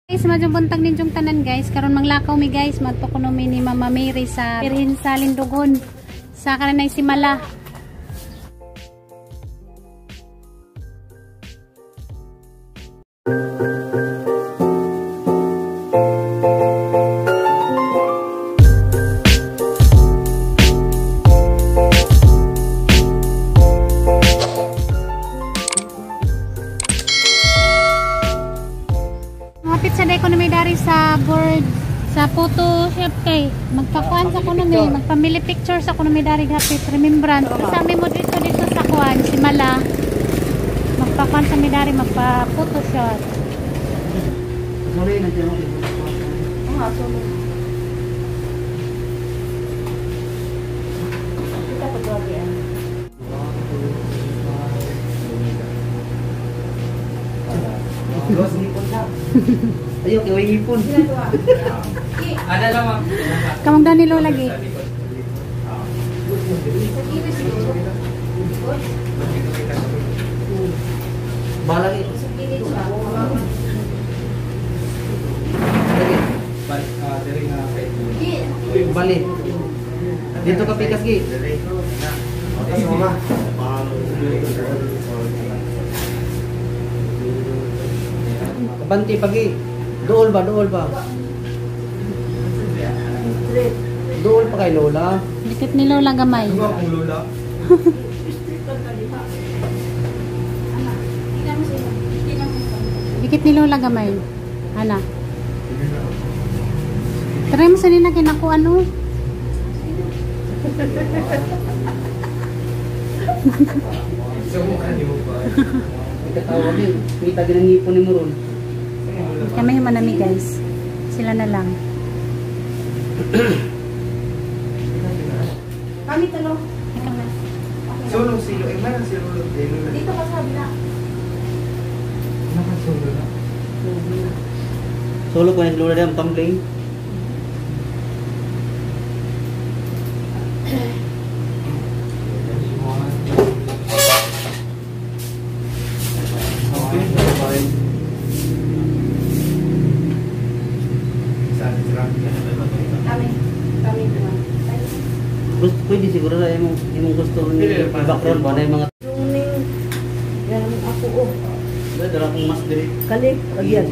Guys, madyong buntag ninyong tanan guys. Karon manglakaw mi guys, madto kuno mi ni Mama Mary sa Birhen sa Lindogon sa kananay Simala. Sa board sa photo shop kay magpakuan sa kuno mi, magpamili picture sa kuno mi dari hapit remembrance. Sa mi mo dito dito sa kuan Simala, magpakuan sa mi dari magpa photo shot. Sorry na diyan. Ah, sorry. Kita pa grabe ah. Los ngipon na. Ayo, kay ngipon. Ada lang ma'am. Kamong Danilo lagi. Balagi. Bali. Dito ka pikas gi. Banti pagi. Dool ba, dool ba? Dool pa kay Lola. Dikit ni Lola gamay. Ano akong Lola? Dikit ni Lola gamay. Ana. Try mo sa nila kinakuan no. Ikatawag yun. Kita ginangipon ni Moron. Kami manami guys. Sila na lang. Kami talo. Solo silo. Eh, man ang silo. Dito ka sa kabila. Nakasolo na. Solo ko na si Lola dyan, tumbling. Gusto pwede siguro na imong gusto ni background ba na yung mga Yan ako oh. Dara akong mas diri. Kali, lagyan.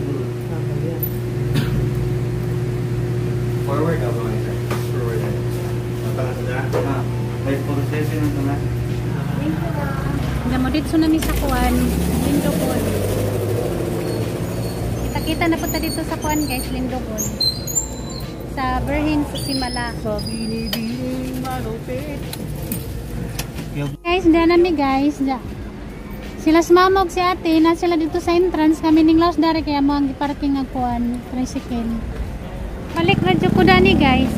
Forward ako mga sir. Forward. Matalas na. Ah, 547 ang tama. Mo dito na mi sa kuan, Lindogon. Kita-kita na punta dito sa kuan guys, Lindogon. Sa Birhen sa Simala. Sa binibining malupit. Guys, diyan nami guys. Diyan. Sila sumamog si ate, na sila dito sa entrance. Kami ning laos dari kaya mo ang giparking ang kuan, tricycle. Balik radyo ko dani guys.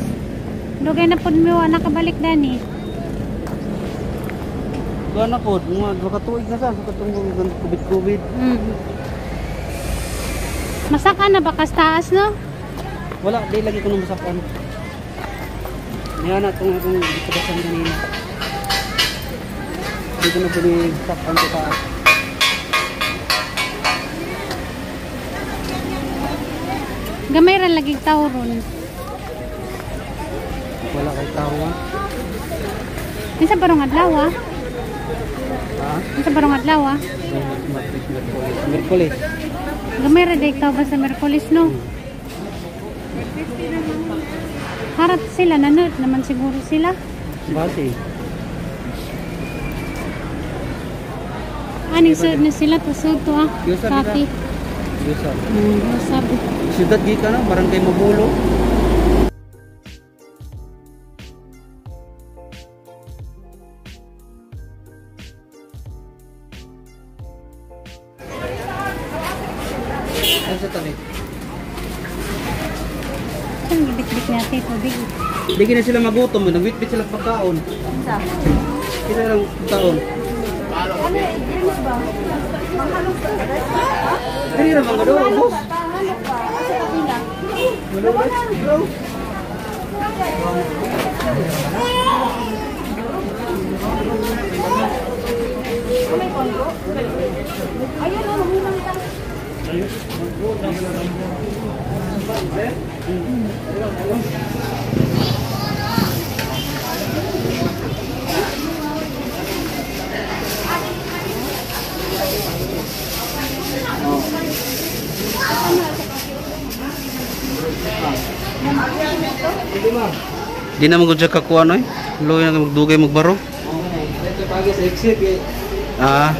Dugay na pud mi wa nakabalik dani. Kuan ako, mga duha ka tuig na sa katong kubit-kubit. Masaka na ba kas taas no? Wala, di lagi ko nang masakan. Niya na itong akong gitabasan kanina. Di ko na pinisakan sa taas. Gamay ra lagi tao ron. Wala kay tao ah. Kinsa barong adlaw ah? Ha? Kinsa barong adlaw ah? Merkulis. Gamay ra day tao ba sa Merkulis no? Harap sila, nanood naman siguro sila. Base. Aning sud na sila, tusod to ah. Kati. Yusab. Yusab. Siyudad gika na, barangay Mabulo. Ano sa tabi? Saan gibit-bit niya ate, tubig? Hindi na sila magutom, nagwitbit sila pagkaon. Sila lang pagkaon. Ano, drinks ba? Dili ra man gado, boss. Ayun, oh, humilang ka. Ayun. Di na magud siya kakuha noy. Luoy na magdugay magbaro. Ah.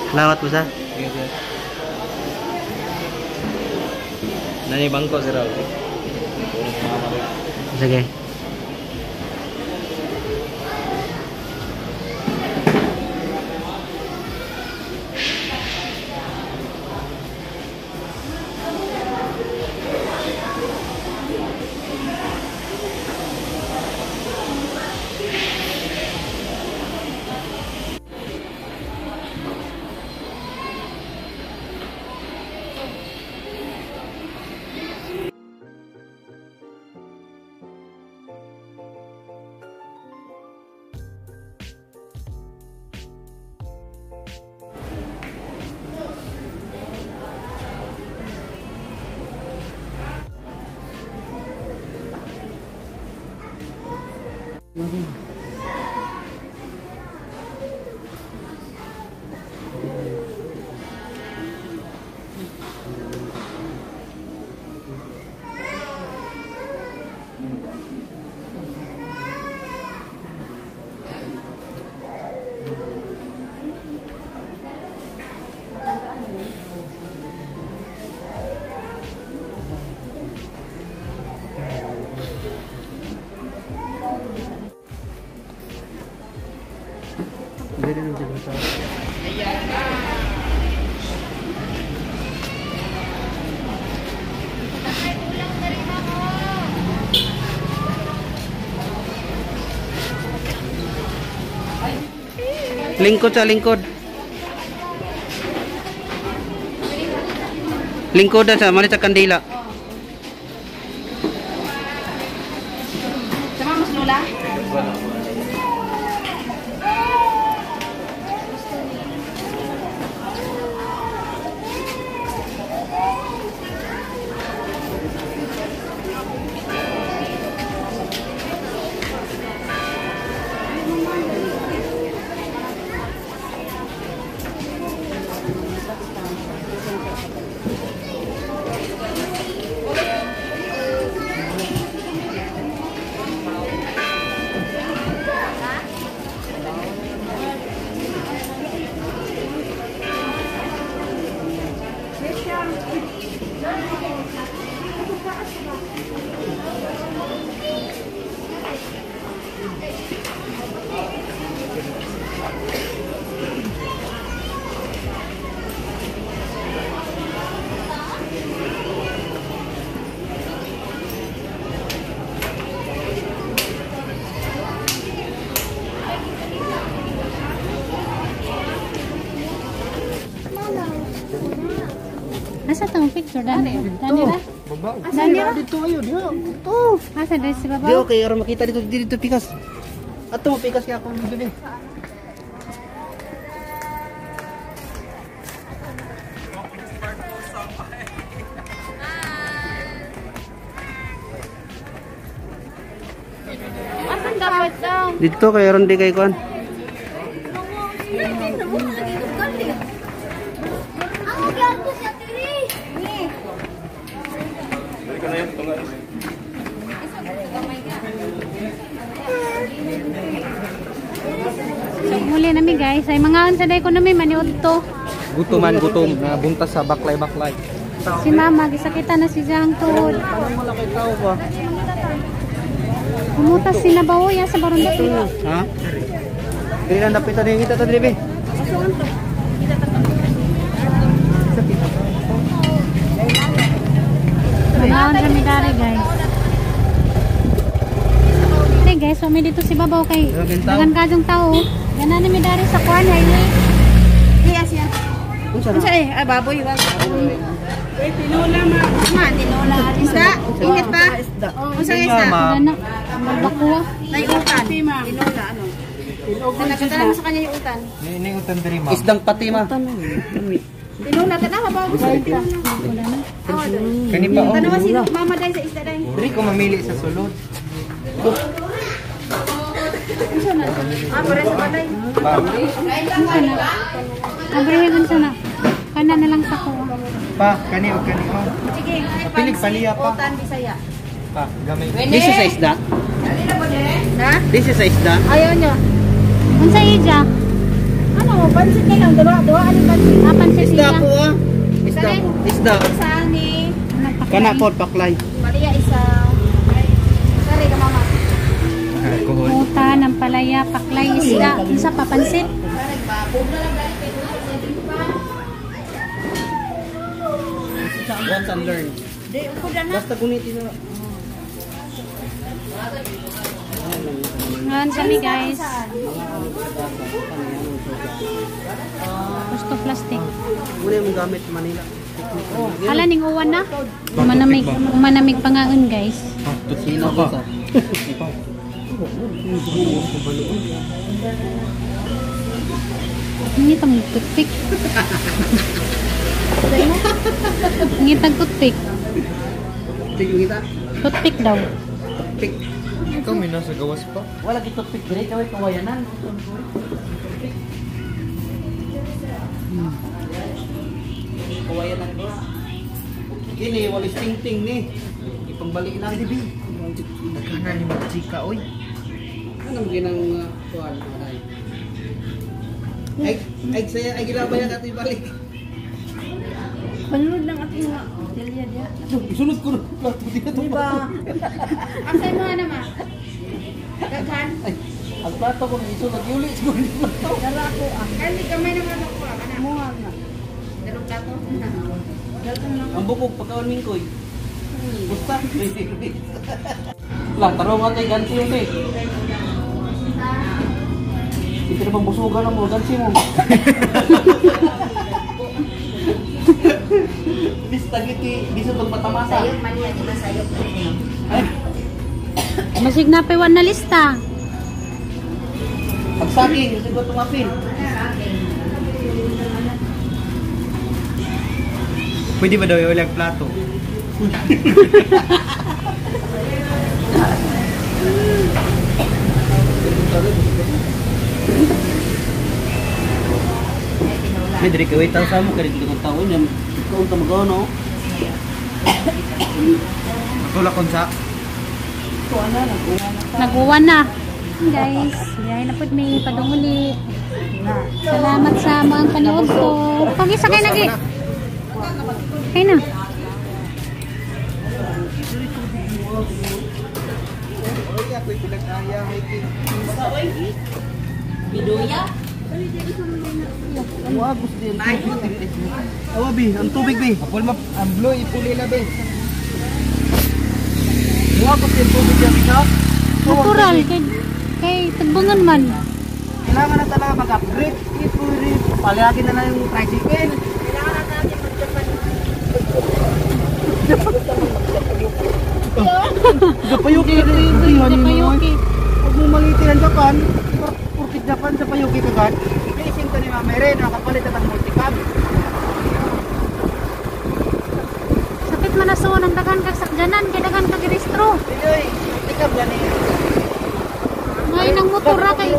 Salamat po sa. Nani bangko sir. Sige. Lingkod sa lingkod. Lingkod na sa malit sa kandila. Sama mas Lola? Asa tong picture dani? Dani ra? Dani ra? Dito ayo diha. Dito. Asa diri si baba? Di okay, aron makita dito dito pikas. Ato mo pikas kaya ako dito. Dito kay ron di kay kuan. So muli nami guys, ay mga unsa day ko nami maniud to. Gutom man, gutom. Nabuntas sa baklay-baklay. Si mama gisakitan na si Jang tuhod. Wala kay tao ba? Kumutas si Nabawoya sa barangay. Ha? Dili lang dapitan din kita ta dili be. Mangaon kami dari guys. Hey guys, so may dito si Babaw kay dagan kajong tao. Gana ni mi dari sa kuan highway. Iya siya. Unsa na? Unsa eh? Ay, baboy ba? Tinola ma. Ma, tinola. Isda. Init pa. Unsa nga isda? Gana magbakuwa. May utan. Tinola ano? Talaga mo sa kanya yung utan. Ini utan diri, ma'am. Isdang pati ma. Tinola tanawa ba gusto tinola. Wala na. Kani pa oh. Tanawa si mama dai sa isda dai. Diri ko mamili sa sulod. Ah, pare sa balay. Pa. Unsa na? Abrihin unsa na? Kana na lang sa kuha. Pa, kani o kani oh. Sige, Pilig paliya pa. Utan Bisaya. Pa, gamay. This is sa isda. Ha? This is sa isda. Ayaw niya. Unsa ija? Ano, pansit na lang. Dalawa, dalawa, ano pansit? Ah, pansit Isda ija. po ah. Isda. Isda. Isa ni Kana po paklay. Maria isa. Sorry ka mama. Alcohol. Puta ng palaya, paklay, isda. Unsa pa pansit? Watch and learn. Basta gunitin na. Ngayon kami guys. Gusto plastic. Muna yung gamit Manila. Hala ning uwan na. Umanamig, umanamig pangaon guys. Sino ko sa? Ngitang toothpick. Ngitang toothpick. Tingin kita. Toothpick daw. Pick. Ikaw may nasa gawas pa. Wala gito pick dire kaway kawayanan. Kawayanan ko. Kini walis ting-ting ni. Ipangbalik lang. Daghanan ni magchika oy. Ano mo ginang kuan aray? Ay ay saya ay gilabay ang ato ibalik. Panunod lang ating mga dilya diya. Isunod ko na plato dito. Diba? Ang sa'yo mga naman. Daghan. Ay, ang plato ko isunod yuli siguro ni plato. Dala ako ah. Kandi kamay naman ako ah. Kana. Muha na. Dalawang plato. Ang bukog pagkaon mingkoy. Basta. Lah, tarong nga kay gansi yun eh. Ito na pang busugan mo, gansi mo. Bis tagiti, bisa magpatamasa. Sayop man yan, diba sayop? Ay, Masig na pa na lista. pagsaging, gusto ko tumapin. Pwede ba daw yung ulang plato? May diri kay wait sa mo kay dili kong taon yan. Ikaw ang tamago no. Tulak kon sa. Nag-uwan na. Guys, biyahe na pud mi padunguli. Salamat sa mga panood ko. Pag-isa kay nagi. Kay na. Oy, ako'y pinag-aya, hiking. Wagos din. Awa bi, ang tubig bi. Apol ma, ang blue ipuli na be. Wagos din tubig yan ka. Natural kay kay tagbungan man. Kailangan na talaga mag-upgrade. Ipuri. Palagi na lang yung tricycle. Kailangan na natin mag-Japan. Japayuki ka din. Japayuki. Huwag mo malitin ang Japan. Porkit Japan, Japayuki ka gan. Iising ka ni Mama Irene, nakapalit at ang multicab. Sakit man na suon ang daghan kag sakyanan kay daghan kag restro. Iyoy, multicab gani. Nga Ngayon ang motor ra kay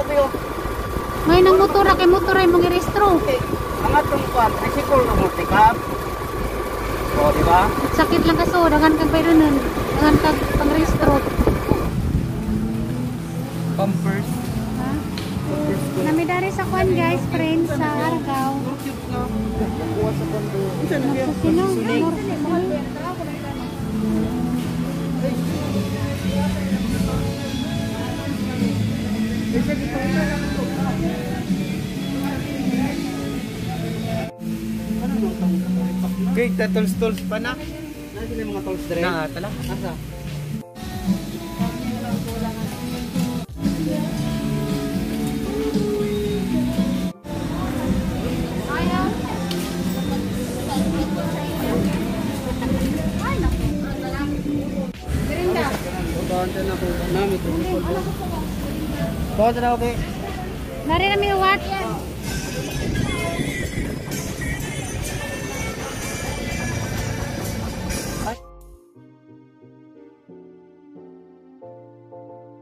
Ngayon ang motor ra kay motor ay mong irehistro. Ang atong kuan, tricycle no mo pick up. O, di ba? Sakit lang kaso dangan kag bayro nun. Dangan kag pangrehistro. Pampers. Ha? Nami dari sa kwan guys, friends sa Argao. Sino? Okay, tools pa na. Nasa sila yung mga tolls dire? Na, tala. Asa? Bukahan na ako. Nami, tungkol. Bukahan na okay. Dari nami wat.